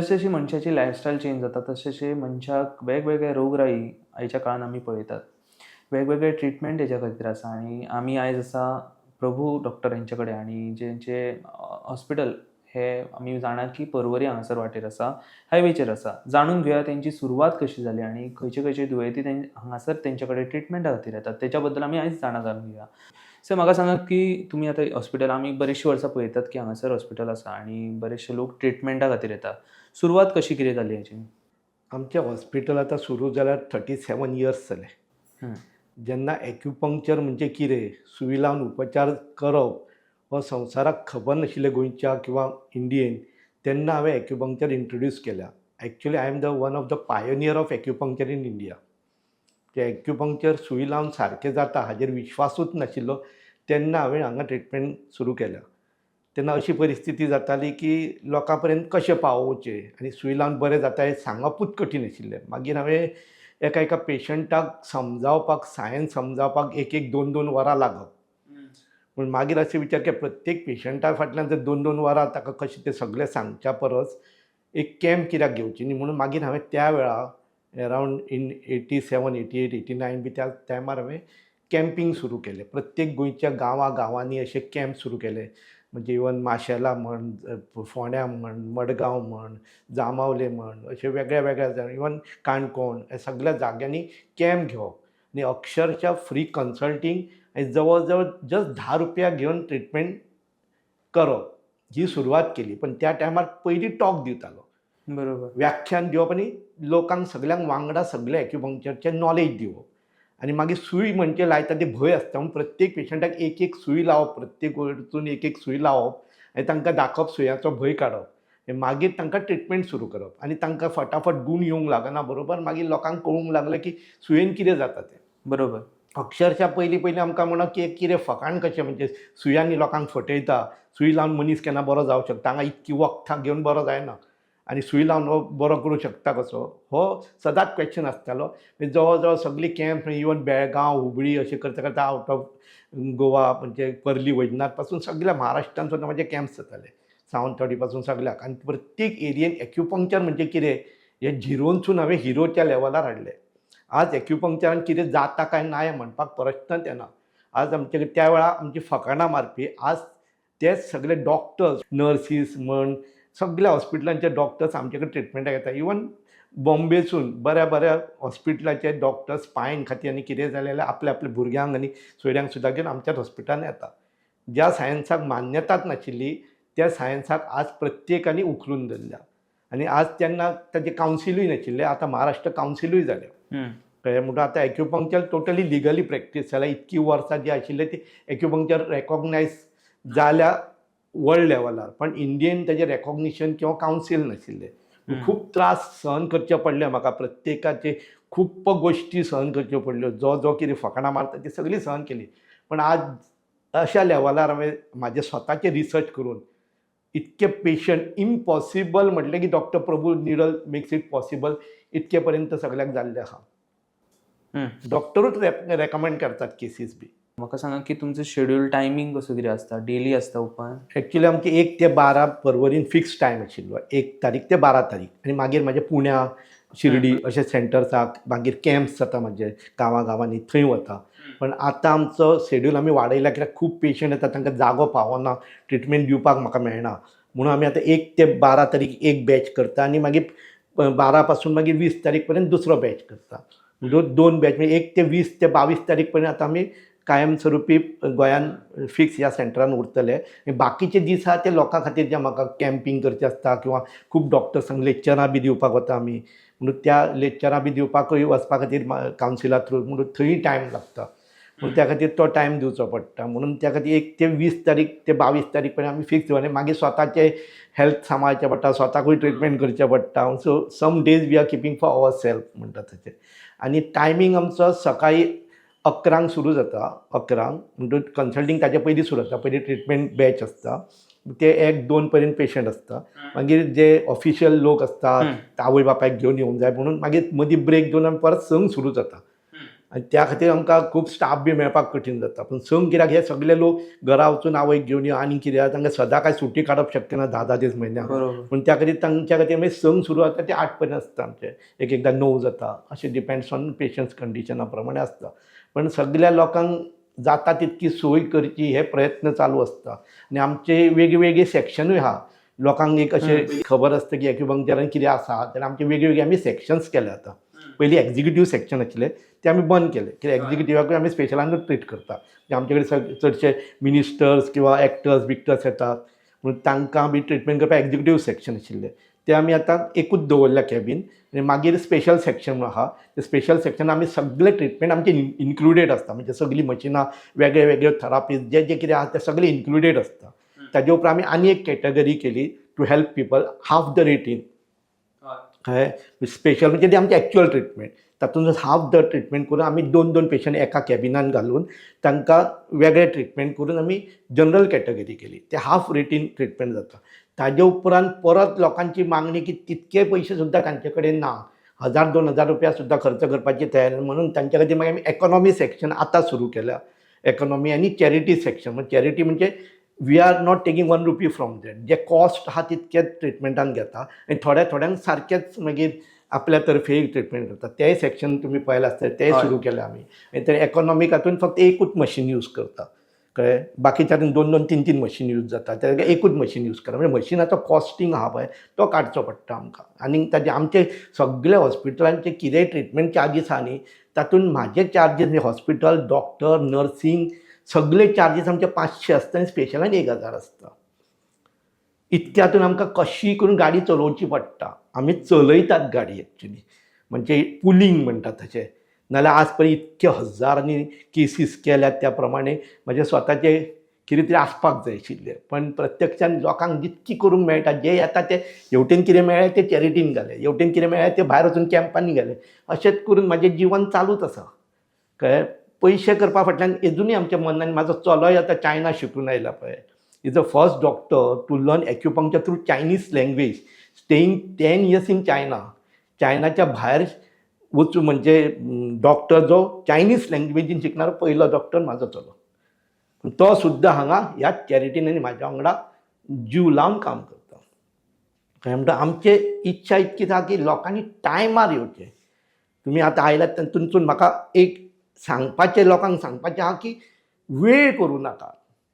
जशी जशी मनशाची लायफस्टायल चेंज जाता, तशे तशे मनशाक वेगवेगळे रोगराई आयच्या काळान आमी पळयतात. वेगवेगळे ट्रिटमेंट हेच्या खातीर आसा आनी आमी आयज आसा प्रभू डॉक्टर हेंचे कडेन आनी जेंचे हॉस्पिटल हे आमी जाणा की परवरी हांगासर वाटेर आसा, हायवेचेर आसा. जाणून घेवया तेंची सुरवात कशी जाली आनी खंयचे खंयचे दुयेंती हांगासर तेंचे कडेन ट्रिटमेंटा खातीर येतात, तेच्या बद्दल आमी आयज जाणा जावन घेवया. सर, म्हाका सांगात की तुमी आतां हॉस्पिटल, आमी बरेचशीं वर्सां पळयतात की हांगासर हॉस्पिटल आसा आनी बरेचशे लोक ट्रिटमेंटा खातीर येतात. सुरवात कशी कितें जाली हेची? आमचें हॉस्पिटल आतां सुरू जाल्यार 37 इयर्स जाले. जेन्ना एक्युपंक्चर म्हणजे कितें, सुई लावन उपचार करप हो संवसाराक खबर नाशिल्लें, गोंयच्या किंवा इंडियेन, तेन्ना हांवें एक्युपंक्चर इंट्रोड्यूस केल्या. Actually, I am the one of the pioneer of acupuncture in India. ते एक्युपंक्चर सुई लावन सारकें जाता हाजेर विश्वासूच नाशिल्लो तेन्ना हांवें हांगा ट्रिटमेंट सुरू केल्या. तेन्ना अशी परिस्थिती जाताली की लोकां पर्यंत कशें पावोवचें आनी सुई लावन बरें जाता हें सांगपूच कठीण आशिल्लें. मागीर हांवें एका एका पेशंटाक समजावपाक, सायन्स समजावपाक एक एक दोन दोन वरां लागप. पूण मागीर अशें विचार की प्रत्येक पेशंटा फाटल्यान जर दोन दोन वरां ताका कशें तें सगळें सांगच्या परस एक कॅम्प कित्याक घेवची न्ही म्हणून मागीर हांवें त्या वेळा around in 87, 88, 89 बी त्या टायमार हांवें कॅम्पींग सुरू केलें. प्रत्येक गोंयच्या गांवां गांवांनी अशे कॅम्प सुरू केले. म्हणजे इवन माशेला म्हण, फोंड्या म्हण, मडगांव म्हण, जांबावले म्हण, अशे वेगळ्या वेगळ्या, इवन काणकोण, ह्या सगळ्या जाग्यांनी कॅम्प घेवप आनी अक्षरशा फ्री कन्सल्टींग आनी जवळ जवळ जस्ट 10 रुपया घेवन ट्रिटमेंट करप ही सुरवात केली. पण त्या टायमार पयलीं टॉक दितालो. व्याख्यान दिवप आनी लोकांक सगल्यांक वांगडा सगळे एक्युपंक्चरचें नॉलेज दिवप आनी मागीर सूय म्हणजे लायता ते भंय आसता म्हणून प्रत्येक पेशंटाक एक एक सूय लावप, प्रत्येक वचून एक एक सूय लावप आनी तांकां दाखोवप, सुयांचो भंय काडप आनी मागीर तांकां ट्रिटमेंट सुरू करप. आनी तांकां फटाफट गूण येवंक लागना बरोबर मागीर लोकांक कळूंक लागलें की सुयेन कितें जाता तें. अक्षरशा पयलीं पयलीं आमकां म्हणप की कितें फकाण कशें, म्हणजे सुयांनी लोकांक फटयता, सूय लावन मनीस केन्ना बरो जावंक शकता? हांगा इतकी वखदां घेवन बरो जायना आनी सूय लावन हो बरो करूंक शकता कसो? हो सदांच क्वेश्चन आसतालो. जवळ जवळ सगळी कॅम्प, इवन बेळगांव, हुबळी अशें करता करता आवट ऑफ गोवा, म्हणजे पर्ली, वैजनाथ पासून सगळ्या महाराष्ट्रान सुद्दां म्हाजे कॅम्प्स जाताले, सावंतवाडी पासून सगळ्याक. आनी प्रत्येक एरियेन एक्युपंक्चर म्हणजे कितें हें झिरोनसून हांवें हिरोच्या लेवलार हाडलें. आज एक्युपंक्चरान कितें जाता काय ना हें म्हणपाक प्रश्नच येना. आज आमचे कडेन, त्या वेळार आमची फकाणां मारपी, आज तेच सगळे डॉक्टर्स, नर्सीस म्हण, सगल्या हॉस्पिटलांचे डॉक्टर्स आमचे कडेन ट्रिटमेंटाक येता. इवन बॉम्बेसून बऱ्या बऱ्या हॉस्पिटलाचे डॉक्टर्स स्पायन खातीर आनी कितें जालें जाल्यार आपल्या आपल्या भुरग्यांक आनी सोयऱ्यांक सुद्दां घेवन आमच्याच हॉस्पिटलान येता. ज्या सायन्साक मान्यताच नाशिल्ली त्या सायन्साक आज प्रत्येकानी उखलून धरल्या. आनी आज तेन्ना ताजें कावन्सिलूय नाशिल्लें, आतां महाराष्ट्र कावन्सिलूय जालें. कळ्ळें? म्हणटून आतां एक्युपंक्चर टोटली लिगली प्रॅक्टीस जाल्या. इतकी वर्सां जी आशिल्ली ती एक्युपंक्चर रेकॉग्नायज जाल्या वर्ल्ड लेवलार, पण इंडियेन ताजें रेकॉग्निशन किंवा कावन्सील नाशिल्लें. खूब त्रास सहन करचे पडले म्हाका. प्रत्येकाचे खूब गोश्टी सहन करच्यो पडल्यो. जो जो कितें फकाणां मारता ती सगळी सहन केली. पण आज अशा लेवलार हांवें म्हाजें स्वताचें रिसर्च करून इतके पेशंट, इम्पॉसिबल म्हटलें की Doctor Prabhu needle makes it possible, इतके पर्यंत सगळ्याक जाल्लें आहा. डॉक्टरूच रेकमेंड करतात केसीस बी. म्हाका सांगा की तुमचो शेड्यूल, टायमींग कसो कितें आसता? डेली आसता ओपन? एक्चुअली आमची 1 ते 12 परवरीन फिक्स टायम आशिल्लो, 1 तारीख ते 12 तारीख. आनी मागीर म्हाजे पुण्या, शिर्डी अशे सेंटर्स आहा. मागीर कॅम्प्स जाता म्हाजे गांवां गांवांनी, थंय वता. पण आतां आमचो शेड्यूल आमी वाडयला, कित्याक खूब पेशंट येता, तांकां जागो पावना, ट्रिटमेंट दिवपाक म्हाका मेळना. म्हणून आमी आतां 1 ते 12 तारीख एक बॅच करता आनी मागीर 12 पासून मागीर 20 तारीख पर्यंत दुसरो बॅच करता. म्हणजे दोन बॅच, म्हणजे 1 ते 20 ते 22 तारीख पर्यंत आतां आमी कायमस्वरुपी गोंयान फिक्स ह्या सेंटरान उरतले. आनी बाकीचे दीस आहा ते लोकां खातीर, जे म्हाका कॅम्पींग करचें आसता किंवा खूब डॉक्टर्सांक लेक्चरां बी दिवपाक वता आमी, म्हणून त्या लेक्चरां बी दिवपाकूय वचपा खातीर कावन्सिला थ्रू, म्हणून थंय टायम लागता, म्हणून त्या खातीर तो टायम दिवचो पडटा. म्हणून त्या खातीर 1 ते 20 तारीख ते 22 तारीख पर्यंत आमी फिक्स. आनी मागीर स्वताचे हेल्थ सांबाळचें पडटा, स्वताकूय ट्रिटमेंट करचें पडटा. So some days we are keeping for our self म्हणटा तशें. आनी टायमींग आमचो सकाळीं 11 सुरू जाता, 11 म्हणटूच कन्सल्टींग ताचे पयलीं सुरू जाता. पयलीं ट्रिटमेंट बॅच आसता, ते 1-2 पर्यंत पेशंट आसता. मागीर जे ऑफिशियल लोक आसता, आवय बापायक घेवन येवंक जाय म्हणून मागीर मदीं ब्रेक घेवन आमी परत 6 सुरू जाता. आनी त्या खातीर आमकां खूब स्टाफ बी मेळपाक कठीण जाता. पूण संक कित्याक हे सगळे लोक घरा वचून आवयक घेवन यो आनी कितें आहा, तांकां सदां कांय सुटी काडप शक्य ना 10-10 दीस म्हयन्याक. पूण त्या खातीर तांच्या खातीर मागीर 6 सुरू जाता ते 8 पर्यंत आसता आमचें, एक एकदां 9 जाता, अशें डिपेंड्स ऑन पेशंट्स कंडिशना प्रमाणे आसता. पण सगल्या लोकांक जाता तितकी सोय करची हे प्रयत्न चालू आसता. आनी आमचे वेगवेगळे सेक्शनूय आहा. लोकांक एक अशें खबर आसता की एक्युपंक्चरान कितें आसा, जाल्यार आमचे वेगवेगळे आमी सेक्शन्स केले आतां. पयलीं एक्झिक्युटीव सेक्शन आशिल्लें तें आमी बंद केलें, कित्याक एक्झिक्युटिवाकूय आमी स्पेशलानूच ट्रीट करता. म्हणजे आमचे कडेन चडशे मिनिस्टर्स किंवा एक्टर्स बिक्टर्स येतात, म्हणून तांकां बी ट्रिटमेंट करपाक एक्झिक्युटीव सेक्शन आशिल्लें तें आमी आतां एकूच दवरल्या कॅबीन. आनी मागीर स्पेशल सेक्शन म्हणून आहा, ते स्पेशल सेक्शन आमी सगळे ट्रिटमेंट आमचे इन्क्लुडेड आसता. म्हणजे सगळीं मशिनां, वेगळे वेगळे थेरापीज, जे जे कितें आहा ते सगळे इन्क्लुडेड आसता. ताजे उपरांत आमी आनी एक कॅटेगरी केली to help people half the rate in, कळ्ळें? स्पेशल म्हणजे ते आमचे एक्च्युअल ट्रिटमेंट, तातूंत हाफ the treatment करून आमी 2-2 पेशंट एका कॅबिनान घालून तांकां वेगळे ट्रिटमेंट करून आमी जनरल कॅटेगरी केली, ते हाफ रेटीन ट्रिटमेंट जाता. ताजे उपरांत परत लोकांची मागणी की तितके पयशे सुद्दां तांचे कडेन ना, 1000-2000 रुपया सुद्दां खर्च करपाची तयारी, म्हणून तांच्या खातीर मागीर आमी इकॉनॉमी सेक्शन आतां सुरू केल्या. इकॉनॉमी आनी चॅरिटी सेक्शन. म्हणजे चॅरिटी म्हणजे we are not taking 1 rupee from that, J cost आहा तितकेच ट्रिटमेंटान घेता आनी थोड्या थोड्यांक सारकेच मागीर आपल्या तर्फे ट्रिटमेंट करता. तेय सेक्शन तुमी पळयलां आसतलें, तेय सुरू केले आमी. आनी ते इकॉनॉमीक हातून फक्त एकूच मशीन यूज करता, कळ्ळें? बाकीच्या हातून 2-2 3-3 मशीन यूज जाता, ते एकूच मशीन यूज करता. म्हणजे मशिनाचो कॉस्टींग आहा पळय तो काडचो पडटा आमकां. आनी ताजे आमचे सगळे हॉस्पिटलांचे कितेंय ट्रिटमेंट चार्जीस आहा न्ही, तातूंत म्हाजे चार्जीस म्हणजे हॉस्पिटल, डॉक्टर, नर्सींग सगळे चार्जीस आमचे 500 आसता आनी स्पेशलान 1000 आसता. इतक्यातून आमकां कशी करून गाडी चलोवची पडटा. आमी चलयतात गाडी एक्चुली, म्हणजे पुलींग म्हणटा तशें. नाल्यार आज पर्यंत इतके हजारांनी केसीस केल्यात, त्या प्रमाणे म्हजे स्वताचे कितें तरी आसपाक जाय आशिल्लें. पण प्रत्यक्षान लोकांक जितकी करूंक मेळटा, जे येता ते हेवटेन कितें मेळ्ळें ते चॅरिटीन घालें, हेवटेन कितें मेळ्ळें ते भायर वचून कॅम्पांनी घालें, अशेंच करून म्हाजें जिवन चालूच आसा, कळ्ळें? पयशे करपा फाटल्यान अजुनूय आमच्या मनान, म्हाजो चलोय आतां चायना शिकून आयला पळय, is a first doctor to learn acupuncture through Chinese language, staying 10 years in China. चायनाच्या भायर वचूं म्हणजे डॉक्टर जो चायनीज लँग्वेजीन शिकणारो पयलो डॉक्टर म्हाजो चलो. तो सुद्दां हांगा ह्याच चॅरिटीन आनी म्हाज्या वांगडा जीव लावन काम करता. काय म्हणटा, आमचे इच्छा इतकीच आहा की लोकांनी टायमार येवचें. तुमी आतां आयल्यात तातूंतसून म्हाका एक सांगपाचें, लोकांक सांगपाचें आहा की वेळ करूं नाका,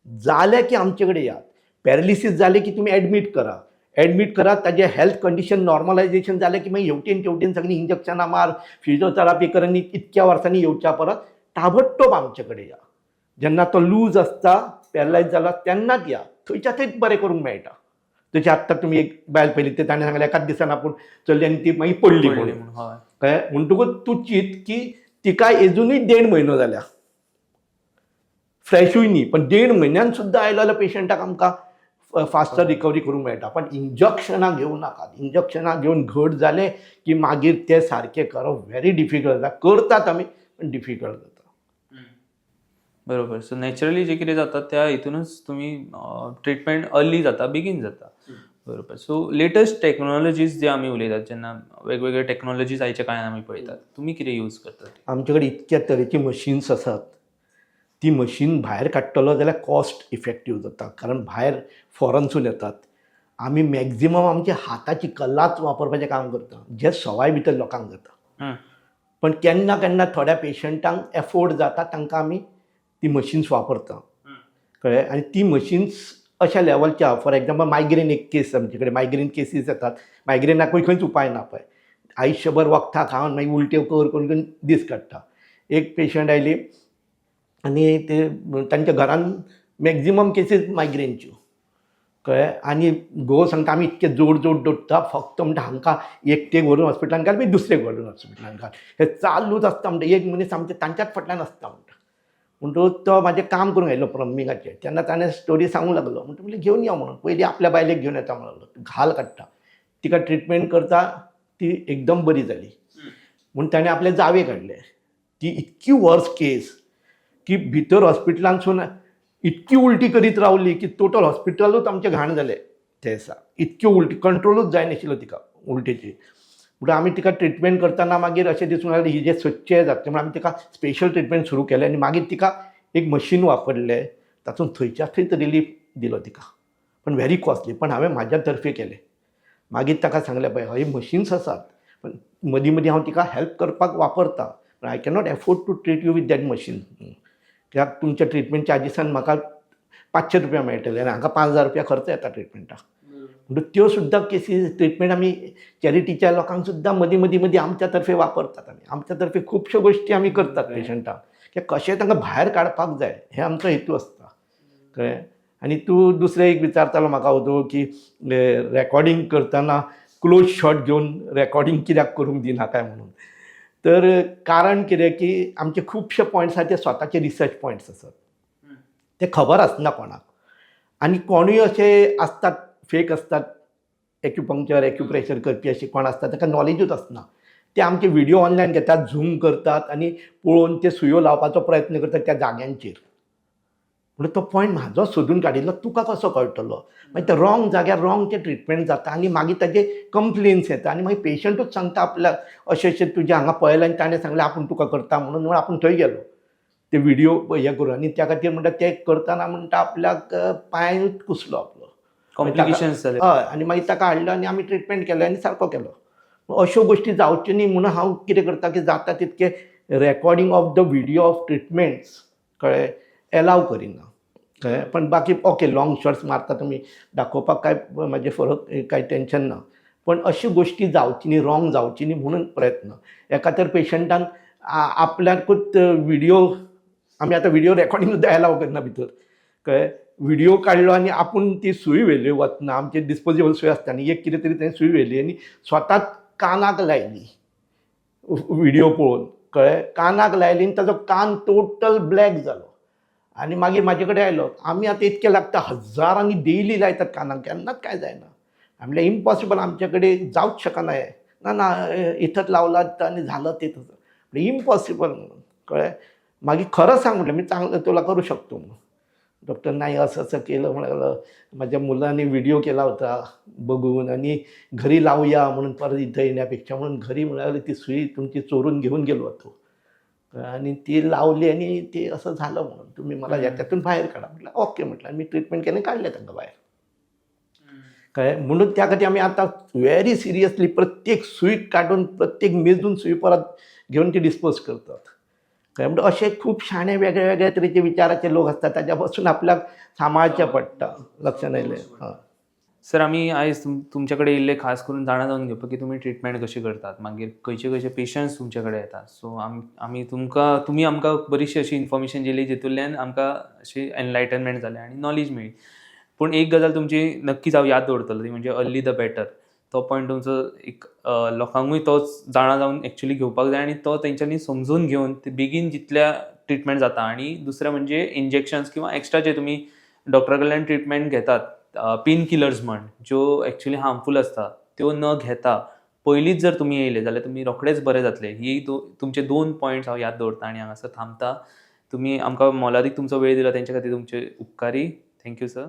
जालें की आमचे कडेन यात. पॅरालिसीस जालें की तुमी एडमीट करा, एडमीट करा, ताजें हेल्थ कंडिशन नॉर्मलायझेशन जालें की मागीर हेवटेन तेवटेन सगळीं इंजक्शनां मार, फिजियोथेरापी कर आनी इतक्या वर्सांनी येवच्या परस ताबडतोब आमचे कडेन या. जेन्ना तो लूज आसता, पॅरलायज जाला तेन्नाच या, थंयच्या थंयच बरें करूंक मेळटा. तशें आत्तां तुमी एक बायल पळयली, ते ताणें सांगलें एकाच दिसान आपूण चल्ली आनी ती मागीर पडली पडली म्हणून. म्हणून, हय. कळ्ळें? म्हणटकूच तूं चीत की तिका अजुनूय 1.5 म्हयनो जाल्या, फ्रेशूय न्ही, पण 1.5 म्हयन्यान सुद्दां आयलो जाल्यार पेशंटाक आमकां फास्टर रिकवरी करूंक मेळटा. पण इंजक्शनां घेवं नाकात. इंजक्शनां घेवन घट जालें की मागीर तें सारकें करप व्हेरी डिफिकल्ट जाता. करतात आमी पण डिफिकल्ट जाता. बरोबर. सो नॅचरली जे कितें जाता त्या हितूनच तुमी ट्रिटमेंट अर्ली जाता, बेगीन जाता. बरोबर. सो लेटस्ट टॅक्नॉलॉजीज जे आमी उलयतात, जेन्ना वेगवेगळे टॅक्नॉलॉजीज आयच्या काळान आमी पळयतात, तुमी कितें यूज करतात? आमचे कडेन इतक्या तरेची मशीन्स आसात, ती मशीन भायर काडटलो जाल्यार कॉस्ट इफेक्टीव जाता, कारण भायर फॉरनसून येतात. आमी मॅक्झिमम आमच्या हाताची कलाच वापरपाचें काम करता, जें सवाय भितर लोकांक जाता. पण केन्ना केन्ना थोड्या पेशंटांक एफोर्ड जाता, तांकां आमी ती मशीन्स वापरता, कळ्ळें? आनी ती मशीन्स अशा लेवलच्या, फॉर एक्झाम्पल मायग्रेन एक केस, आमचे कडेन मायग्रेन केसीस येतात. मायग्रेनाकूय खंयच उपाय ना पळय, आयुश्यभर वखदां खावन मागीर उलट्यो कर करून करून दीस काडटा. एक पेशंट आयली आनी ते तांच्या घरान मॅक्झिमम केसीस मायग्रेनच्यो, कळ्ळें? आनी घोव सांगता आमी इतके जोड जोड जोडटा, फक्त म्हणटा हांकां एकटेक व्हरून हॉस्पिटलान घाल, मागीर दुसरेक व्हरून हॉस्पिटलान घाल, हें चालूच आसता म्हणटा. एक मनीस आमच्या तांच्याच फाटल्यान आसता म्हणटा. म्हणटकूच तो म्हाजें काम करूंक आयलो प्लंबिंगाचें, तेन्ना ताणें स्टोरी सांगूंक लागलो. म्हणटा म्हणलें घेवन यो म्हणून, पयलीं आपल्या बायलेक घेवन येता म्हणून लागलो, घाल काडटा, तिका ट्रिटमेंट करता, ती एकदम बरी जाली. म्हूण ताणें आपले जावेक हाडलें, ती इतकी वर्स केस की भितर हॉस्पिटलांतसून इतकी उलटी करीत रावली की टोटल हॉस्पिटलूच आमचें घाण जालें ते दिसा. इतकी उलटी कंट्रोलूच जायनाशिल्लो तिका उलटेची. म्हणून आमी तिका ट्रिटमेंट करतना मागीर अशें दिसूंक लागलें ही जें सच्चें जातलें म्हणून आमी तिका स्पेशल ट्रिटमेंट सुरू केलें आनी मागीर तिका एक मशीन वापरलें, तातूंत थंयच्या थंयच रिलीफ दिलो तिका, पण व्हेरी कॉस्टली. पण हांवें म्हाज्या तर्फे केलें. मागीर ताका सांगलें, पळय हय मशिन्स आसात, पण मदीं मदीं हांव तिका हेल्प करपाक वापरता, पण I cannot afford to treat you with that machine. कित्याक तुमच्या ट्रिटमेंट चार्जीसान म्हाका 500 रुपया मेळटले आनी हांगा 5000 रुपया खर्च येता ट्रिटमेंटाक. म्हणून त्यो सुद्दां केसी ट्रिटमेंट आमी चॅरिटीच्या लोकांक सुद्दां मदीं मदीं मदीं आमच्या तर्फे वापरतात. आमी आमच्या तर्फे खुबश्यो गोश्टी आमी करतात पेशंटाक, की कशें तांकां भायर काडपाक जाय हें आमचो हेतू आसता, कळ्ळें. आनी तूं दुसरें एक विचारतालो म्हाका अदो की रेकॉर्डिंग करतना क्लोज शॉट घेवन रेकॉर्डिंग कित्याक करूंक दिना काय म्हणून. तर कारण कितें की आमचे खुबशे पॉयंट्स आसा ते स्वताचे रिसर्च पॉयंट्स आसात, ते खबर आसना कोणाक. आनी कोणूय अशे आसतात फेक आसतात, एक्युपंक्चर एक्युप्रेशर करपी अशे कोण आसतात ताका नॉलेजूच आसना, ते आमचे व्हिडिओ ऑनलायन घेतात, झूम करतात आनी पळोवन ते सुयो लावपाचो प्रयत्न करतात त्या जाग्यांचेर. म्हणून तो पॉयंट म्हाजो सोदून काडिल्लो तुका कसो कळटलो? मागीर ते रॉंग जाग्यार रॉंग ते ट्रिटमेंट जाता आनी मागीर ताजे कंप्लेन्स येता आनी मागीर पेशंटूच सांगता आपल्याक अशें अशें तुजें हांगा पळयलें आनी ताणें सांगलें आपूण तुका करता म्हणून, म्हणून आपूण थंय गेलो ते व्हिडिओ हे करून. आनी त्या खातीर म्हणटा ते करतना म्हणटा आपल्याक पांयूच कुसलो आपलो. कॉम्प्लिकेशन्स जाले. हय, आनी मागीर ताका हाडलो आनी आमी ट्रिटमेंट केलें आनी सारको केलो. अश्यो गोश्टी जावच्यो न्ही म्हणून हांव कितें करता की जाता तितकें recording of the video of treatments, कळ्ळें, एलाव करिना, कळ्ळें. पण बाकी ओके लाँग शॉट्स मारता तुमी दाखोवपाक काय म्हाजें फरक कांय टेंशन ना, पण अश्यो गोश्टी जावची न्ही, रॉंग जावची न्ही म्हणून प्रयत्न. एका तर पेशंटान आपल्याकूच व्हिडिओ, आमी आतां व्हिडिओ रेकॉर्डिंग सुद्दां एलाव करना भितर, कळ्ळें. व्हिडिओ काडलो आनी आपूण ती सूय व्हेली वतना, आमची डिस्पोजेबल सूय आसता न्ही एक कितें तरी तेणें सूय व्हेली आनी स्वताच कानाक लायली व्हिडिओ पळोवन, कळ्ळें. कानाक लायली आनी ताजो कान टोटल ब्लॅक जालो आनी मागीर म्हाजे कडेन आयलो. आमी आतां इतकें लागता हजारांनी डेली लायतात कानाक, केन्नाच कांय जायना. म्हणल्यार इम्पॉसिबल, आमचे कडेन जावंक शकना हें. ना ना इथंच लावला आनी झालं ते तसं, इम्पॉसिबल म्हणून, कळ्ळें. मागीर खरं सांग म्हटलें मी चांगलं तुला करू शकतो म्हणून. डॉक्टर नाही असं असं केलं म्हणालं, माझ्या मुलाने व्हिडिओ केला होता बघून आणि घरी लावूया म्हणून परत इथं येण्यापेक्षा म्हणून घरी म्हणाले ती सुई तुमची चोरून घेऊन गेलो होतो आणि ती लावली आणि ते असं झालं म्हणून तुम्ही मला याच्यातून बाहेर काढा. म्हटलं ओके म्हटलं, मी ट्रिटमेंट केली, काढले तांकां भायर, कळ्ळें. म्हणून त्या खातीर आमी आतां व्हेरी सिरियसली प्रत्येक सूय काडून प्रत्येक मेजून सूय परत घेवन ती डिस्पोज करतात, कळ्ळें. म्हणजे अशे खूब शाणे वेगळे वेगळे तरेचे विचाराचे लोक आसतात, ताच्या पासून आपल्याक सांबाळचें पडटा. लक्षांत आयलें? हय. सर, आमी आयज तुमचे कडेन येयल्ले खास करून जाणा जावन घेवपाक की तुमी ट्रिटमेंट कशी करतात, मागीर खंयचे खंयचे पेशंट्स तुमचे कडेन येतात. सो आमी तुमकां तुमी आमकां बरीचशी अशी इन्फॉर्मेशन दिली जितूंतल्यान आमकां अशी एनलायटनमेंट जालें आनी नॉलेज मेळ्ळी. पूण एक गजाल तुमची नक्कीच हांव याद दवरतलो, ती म्हणजे अर्ली the better. तो पॉयंट तुमचो एक लोकांकूय तोच जाणा जावन एक्चुली घेवपाक जाय आनी तो तेंच्यांनी समजून घेवन ते बेगीन जितल्या ट्रिटमेंट जाता. आनी दुसरें म्हणजे इंजेक्शन्स किंवा एक्स्ट्रा जे तुमी डॉक्टरा कडल्यान ट्रिटमेंट घेतात, पेन किलर्स म्हण, ज्यो एक्चुली हार्मफूल आसता, त्यो न घेता पयलींच जर तुमी येयले जाल्यार तुमी रोखडेच बरे जातले. ही तुमचे दोन पॉयंट्स हांव याद दवरता आनी हांगासर थांबता. तुमी आमकां मोलादीक तुमचो वेळ दिलो तेंच्या खातीर तुमचे उपकारी. Thank you sir.